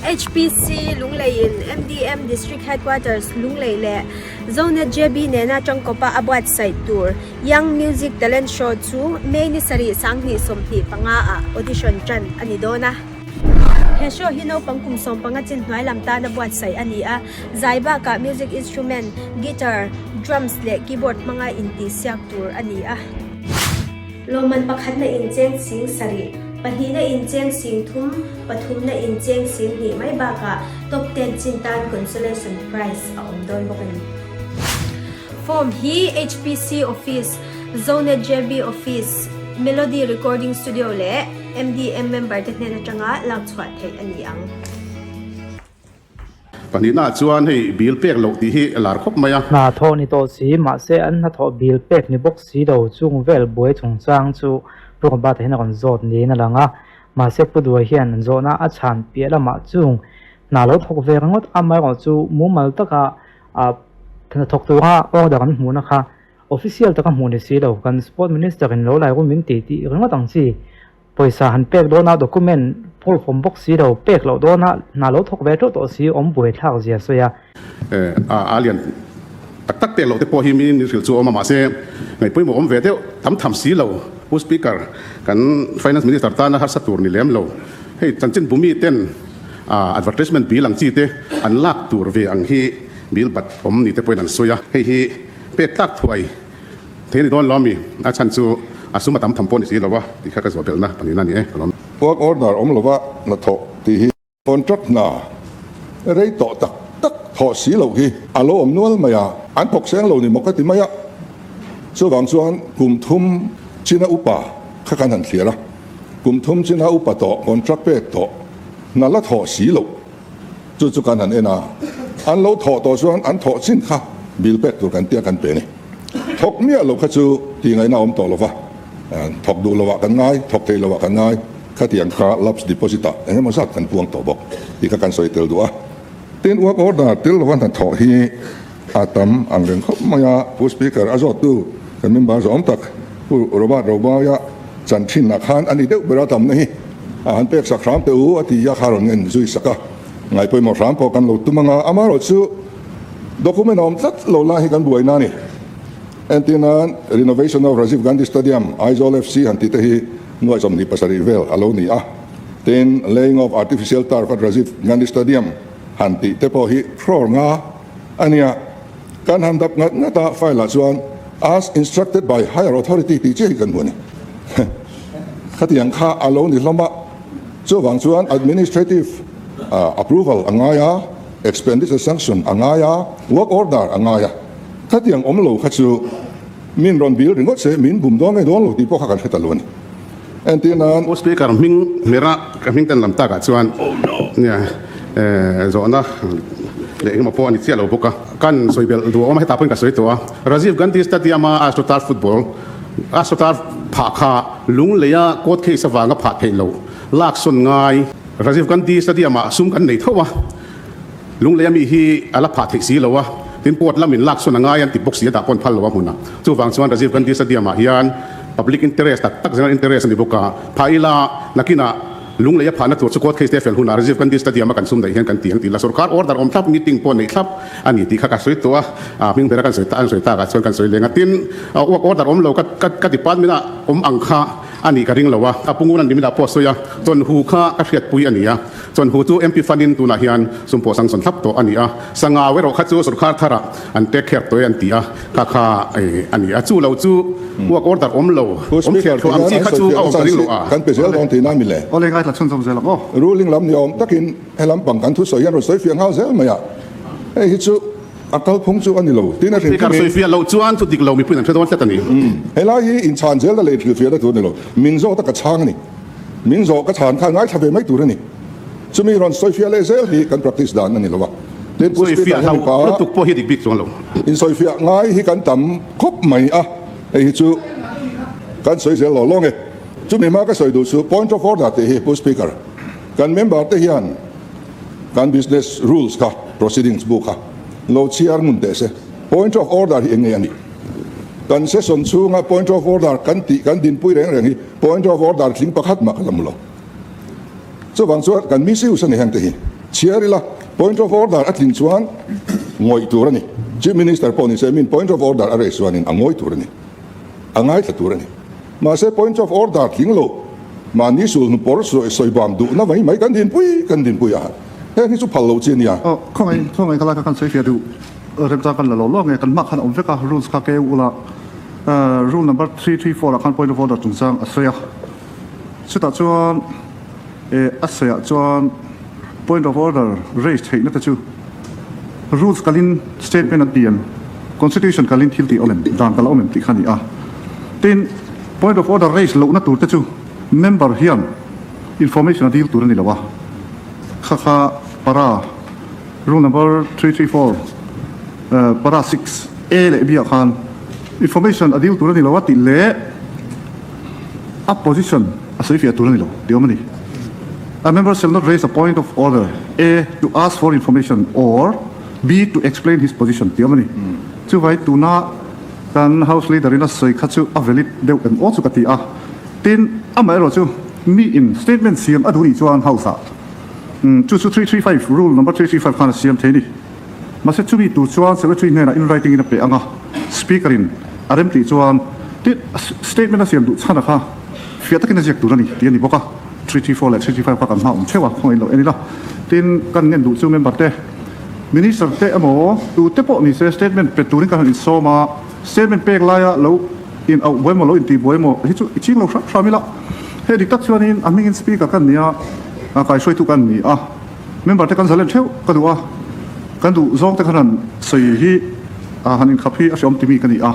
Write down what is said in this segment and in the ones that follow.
HPC Lungleiin MDM District Headquarters Lunglei leh Zonet JB nena tangkawpa a buatsaih tur Young Music Talent Show chu May ni sarih 2025 ah audition tan a ni dawn a. He show hi naupang kum 15 chin hnuai lam tana buatsaih a ni a, zai bakah music instrument, guitar, drums leh keyboard hmanga intihsiak tur a ni a. Lawmman pakhatna incheng sing sarih, pahnihna incheng sing thum, pathumna incheng sing hnih mai bakah top ten chin tan consolation prize a awm dawn bawk a ni. Form hi HPC Office, Zonet JB Office, Melody Recording Studio leh MDM member te hnen atanga lakchhuah theih a ni ang. Pahnihnaah chuan hei bill pek loh tih hi a lar khawp mai a. Hna thawh ni tawh si, mahse an hnathawh bill pek ni bawk si lo chung vel buai chungchang chu Pu Robert-a hian a rawn zawt niin a lang a. Mahse Pu Duai hian an zawhna a chhan piah lamah chung hna lo thawk ve ringawt amaherawhchu mumal taka hnathawk tura order an hmuhna kha official taka hmuh ni si lo, kan Sport Minister-in lo lai rum min ti tih ringawt ang chi. Pawisa han pek dawna document proof awm bawk si lo, pek loh dawna hna lo thawk ve teuh tawh si awm buaithlak zia sawi a. A lian tak tak pek loh te pawh hi mi min hrilh chu a awm a, mahse ngaihpawimawh awm ve deuh tam tham si lo. Pu Speaker, kan Finance Minister tana harsa tur ni lem lo. Hei chanchin bumi ten advertisement bill ang chi te an lak tur ve ang hi bill bat awm ni te pawhin an sawi a, hei hi pek tlak thuai Thei a ni dawn lo ami? A chhan chu a sum a tam tham pawh ni si lo a tih kha ka zuah belhna pahnihna a ni e ka lawm. Work order awm lova hnathawh tih hi contract hna rei tawh tak tak thawh si loh hi a lo awm nual mai a, an thawk seng lo ni maw ka ti mai a. Chuvang chuan kum thum china upa kha kan han thlir a, kum thum china upa tawh contract pek tawh hna la thawh si loh Chu chu kan han en a, an lo thawh tawh chuan an thawh chin kha bill pek tur kan tia kan pe a ni. Thawk miah lo kha chu tih ngaihna a awm tawh lo va, thawk duh lovah kan ngai, thawk thei lovah kan ngai, khatiang kha lapse deposit ah eng emaw zat kan puang tawh bawk tih kha kan sawi tel duh a. Tin, work order tel lova hna thawh hi a tam ang reng khawp mai a, Pu Speaker a zawttu kan member zawm tak Pu Robert Robaia chan thinah khan a ni deuh ber a tamna hi. A han pek sak hram teh u a ti a kha rawn ngen zui sak a, ngai pawimawh hram pawh kan lo tum ang a, amaherawh chu document a awm tlat lo lai hi kan buaina a ni. Entir nan Renovation of Rajiv Gandhi Stadium, Aizawl FC han tih te hi nuai 27 vel a lo ni a, tin Laying of Artificial Turf at Rajiv Gandhi Stadium han tih te pawh hi crore nga a nia. Kan han dap ngat ngat a, file ah chuan As instructed by higher authority tih chiah hi kan hmu a ni. Khatiang kha a lo ni hlawm a, chuvang chuan administrative approval a ngai a, expenditure sanction a ngai a, work order a ngai a. Khatiang awm lo kha chu min rawn bil ringawt se min bum dawn nge dawn lo tih pawh kha kan hre ta lo a ni. Entir nan. Pu Speaker hming hmera ka hming ten lam takah chuan nia zawhna leh engemaw pawh a ni chiah lo bawk a. Kan sawi belh duh a awm a, hetah pawhin ka sawi tawh a. Rajiv Gandhi Stadium a Astroturf football Astroturf phah kha lungleia court case avanga phah theih loh lak sawn ngai. Rajiv Gandhi Stadium ah sum kan nei tho a, lungleia mi hi a la phah theih si lo a, tin court lamin lak sawn a ngai an ti bawk si a dah pawh an phal lo a hmun a. Chuvang chuan Rajiv Gandhi Stadium ah hian public interest tak tak general interest a ni bawk a, phah ila nakinah Lunglei a phahna tur chu court case te fel hunah Rajiv Gandhi Stadium a kan sum daih hian kan ti ang tih la sorkar order awm thlap meeting pawh neih thlap a ni tih kha ka sawi tawh a, a hming bera kan sawi ta an sawi takah chuan kan sawi leng a, tin work order awm lo ka ka department ah awm ang kha a nih ka ring lo a, a pungun an nimin ah pawh a sawi a, chawnhu kha ka hriatpui a ni a, chawnhu chu MP fund in tunah hian sum pawh sanction thlap tawh a ni a, sangau erawh kha chu sorkar tharah an take care tawh e an ti a. Kha kha a ni a, chu lo chu work order awm lo, awm thliah thluah ang chi kha chu a awm ka ring lo a. Kan pe zel dawn tihna mi le. Awle ngaithla chhunzawm zel ang aw. Ruling lam ni awm takin he lampang kan thusawi hian rawn sawi fiah nghal zel mai a, hei hi chu a kalphung chu a ni lo tin a hrilh Speaker sawi fiah loh chuan thu dik lo mipuiin an hre dawn tlat a ni. Helai hi inchhan zel na leh inhrilhfiahna tur a ni lo, min zawt a ka chhang a ni. Min zawh ka chhan khan ngaithla ve mai tur a ni. Chumi rawn sawi fiah leh zel hi kan practice dan a ni lo a. Tin Pu Sawi Speaker fiah hian hlau mipa lutuk pawh hi dik bik chuang lo. Insawi fiah ngai hi kan tam khawp mai a, hei hi chu kan sawi zel lo lawng e. Chumi hma ka sawi duh chu point of order tih hi Pu Speaker, kan member te hian kan business rules kha, proceedings bu kha lo chhiar ngun teh se. Point of order hi eng nge a nih? Kan session chhunga point of order kan tih kan dinpui reng reng hi point of order tling pakhat mah ka la hmu lo. Chuvang chuan kan misuse a ni heng te hi. Chhiar ila, point of order a tlin chuan ngawih tur a ni. Chief Minister pawh ni se min point of order a raise chuanin a ngawi tur a ni. A ngaithla tur a ni. Mahse point of order tling lo, mahni sulhnu pawr sawi bam duhna mai mai kan dinpui kan dinpui a, heng hi chu phal lo chi a nia. Aw, khawngaih khawngaih ka lai kha kan sawi fiah duh remchang kan la lo lo nge kan hmah khan a awm vek a, rules kha keu ula rule number 334 ah khan point of order chungchang a sawi a, chutah chuan eh a sawiah chuan point of order raise theihna te chu rules kalin statement an ti em, constitution kalin thil tih awm em, dan kal a awm em tih kha a ni a. Tin, point of order raise lohna tur te chu member hian information a dil tur a ni lo a, kha kha para rule number 334 para 6 A leh B ah khan information a dil tur a ni lo a tih leh a position a sawi fiah tur a ni lo tih awm a ni. A member shall not raise a point of order, A, to ask for information or, B, to explain his position tih awm a ni. Chuvai tuna kan House Leader in a sawi kha chu a valid deuh em aw chu ka ti a. Tin, amaherawh chu mi in statement siam a duh nih chuan House ah chu chu 335, rule number 335 khan a siam thei a ni. Mahse chumi tur chuan Secretary hnenah in writing in a pe ang a, Speaker in a rem tih chuan tin statement a siam duh chhan a kha fiah takin a ziak tur a ni tih a ni bawk a, 334 leh 335 kha kan hma awm theuh a, khawngaih loh en ila. Tin, kan ngen duh chu member te, Minister te emaw tu te pawh ni se statement pe turin kan han insawm a, statement pek laia lo in auh buai emaw lo intih buai emaw hi chu i ching lo hram hram ila. Hei dik tak chuanin a hmingin Speaker kan ni a, kaihruaitu kan ni a. Member te kan zalen theuh ka duh a, kan duh zawng te khan han sawi hi han inkhap hi a hreawm timi ka ni a.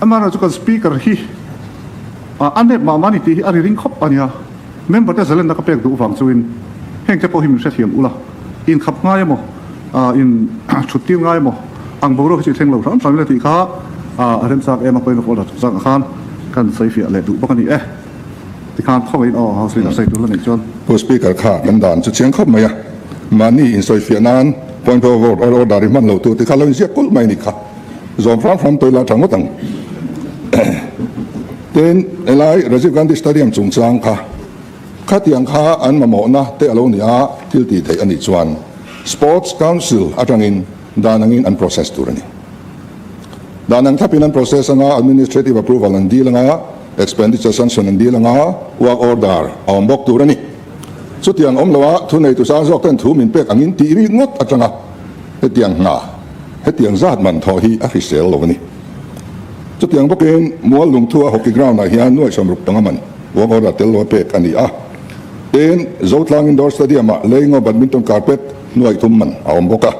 Amaherawhchu chu kan Speaker hi a nep mah mah ni tih hi a ri ring khawp a nia. Member te zalenna ka pek duh vang chuin heng te pawh hi min hrethiam ula, inkhap ngai emaw, in thut tir ngai emaw ang boruak hi chu i thleng lo hram hram ila tih kha a remchak em a, point of order chungchangah khan kan sawifiah leh duh bawk a ni e. Tikhan khawiin aw House Leader sawi tur la neih chuan. Pu Speaker kha kan dan chu chiang khawp mai a, mahni insawifiah nan point of order i hman lo tur tikha lo inziak kulh mai a nih kha. Zawm hram hram tawih la tha ngawt ang. Tin, helai Rajiv Gandhi Stadium chungchang kha, khatiang kha an mamawhna te a lo ni a, thil tih theih a nih chuan Sports Council atangin dan angin an process tur a ni. Dan ang thlapin an process anga administrative approval an dil anga, Expenditure sanction an dil anga work order a awm bawk tur a ni. Chutiang awm loa thuneitu sang zawk ten thu min pek angin tih rik ngawt atanga hetiang hna, hetiang zat man thawh hi a hrisel lo a ni. Chutiang bawkin Mual Lungthua hockey ground ah hian nuaih 65 man work order tel loa pek a ni a. Tin, Zotlang Indoor Stadium ah Leingo badminton carpet nuaih thum man a awm bawk a.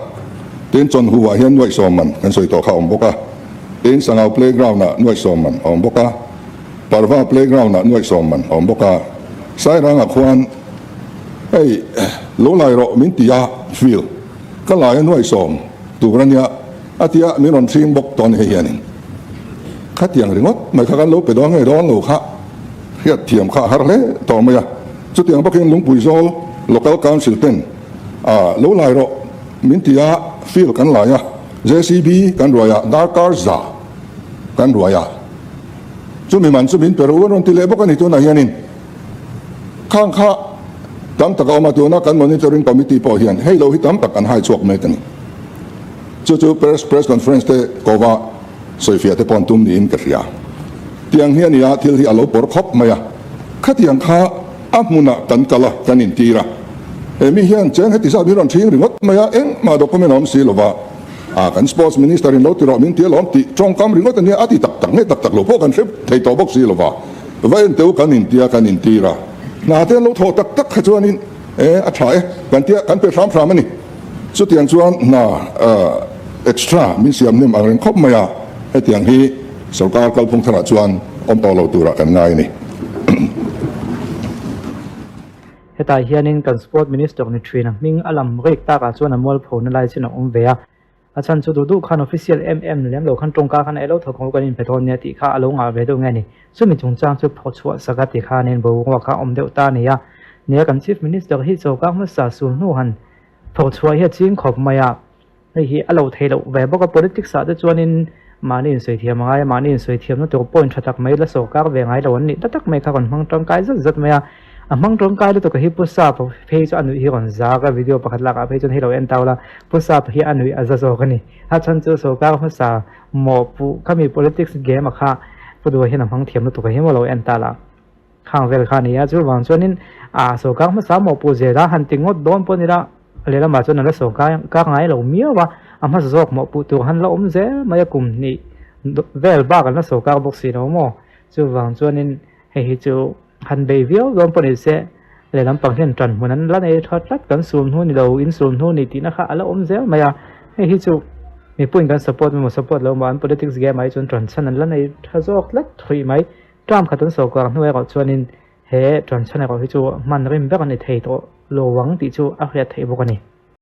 Tin, Chawnhu ah hian nuaih sawm man kan sawi tawh kha a awm bawk a. Tin, Sangau playground-ah nuaih sawm man a awm bawk a, Parva playground-ah nuaih sawm man a awm bawk a, Sairangah khuan hei lo lai rawh min ti a, field ka lai a nuaih sawm tur a nia a ti a, min rawn thling bawk tawh a ni hei hianin khatiang ringawt mai kha kan lo pe dawn nge dawn lo kha hriat thiam kha a har hle tawh mai a, chutiang bawkin Lungpui Zawl Local Council ten a lo lai rawh min ti a, field kan lai a. JCB kan ruai a, darkar za kan ruai a, chumi man chu min pe rawh u an rawn ti leh bawk a ni tunah hianin khang kha tam tak a awm a, tuna kan monitoring committee pawh hian hei lo hi tam tak an hai chhuak mek a ni. Chu chu press press conference te kova sawifiah te pawh an tum niin ka hria. Tiang hi a ni a, thil hi a lo pawr khawp mai a, khatiang kha a hmunah kan kal a, kan intir a. He mi hian cheng heti zat min rawn thing ringawt mai a, engmah document a awm si lova, a kan sports minister in lo ti rawh min ti alawm tih tawngkam ringawt a nia, a ti tak tak nge tak tak lo pawh kan hre thei tawh bawk si lova, va en teu kan intia kan intir a, hna te an lo thawh tak tak kha chuanin e a tha e kan tia kan pe hram hram a ni. Chutiang chuan hna extra min siam hnem ang reng khawp mai a, hetiang hi sorkar kalphung tharah chuan awm tawh lo turah kan ngai a ni. Hetah hianin kan Sport Minister ni thin a hming a lam rik takah chuan a mualpho na lai chin a awm ve a. A chhan chu duh duh khan official em em lem lo khan tawngka khan elo thawk ang u kan inpe dawn nia tih kha a lo ngah ve deuh nge ni. Chumi chungchang chu phaw chhuah sak a ti khanin boruak kha a awm deuh ta a ni a. Nia kan Chief Minister hi chawkar hmasa sul hnu han thawk chhuah hi a ching khawp mai a. Hei hi a lo theih loh ve bawk a, politics ah te chuanin mahni insawi thiam a ngai a, mahni insawi thiamna tur point tha tak mai la sawrkar ve ngai lo an nih ta tak mai kha rawn hmang tangkai zat zat mai a. A hmang tawngkai lutuk hi Pu Sap phei chu a nuih hi rawn zak a, video pakhat lakah phei chuan hei lo en tau la, Pu Sap hi a nuih a za zawk a ni. A chhan chu sorkar hmasa mawhpuh khami politics game a kha Pu Duha hian a hmang thiam lutuk a hi maw lo en ta la. Khang vel kha a ni a, chuvang chuanin a sorkar hmasa mawhpuh zel a, han ti ngawt dawn pawh ni la, lehlamah chuan a la sorkar kar ngai lo miau a, a hmasa zawk mawhpuh tur han la awm zel mai a kum hnih vel bak an la sorkar bawk si lo maw, chuvang chuanin hei hi chu han bei viau dawn pawh ni se lehlam pang hian ṭan hmun an la nei tha tlat kan sum hnu ni lo in sum hnu ni tihna kha a la awm zel mai a, hei hi chu mipuiin kan support emaw support lo emaw an politics game ah hi chuan ṭan chhan an la nei tha zawk tlat thui mai. Term khat an sawrkar hnu erawh chuanin he ṭanchhan erawh hi chu hman rim ber a ni thei tawh lo ang tih chu a hriat theih bawk a ni.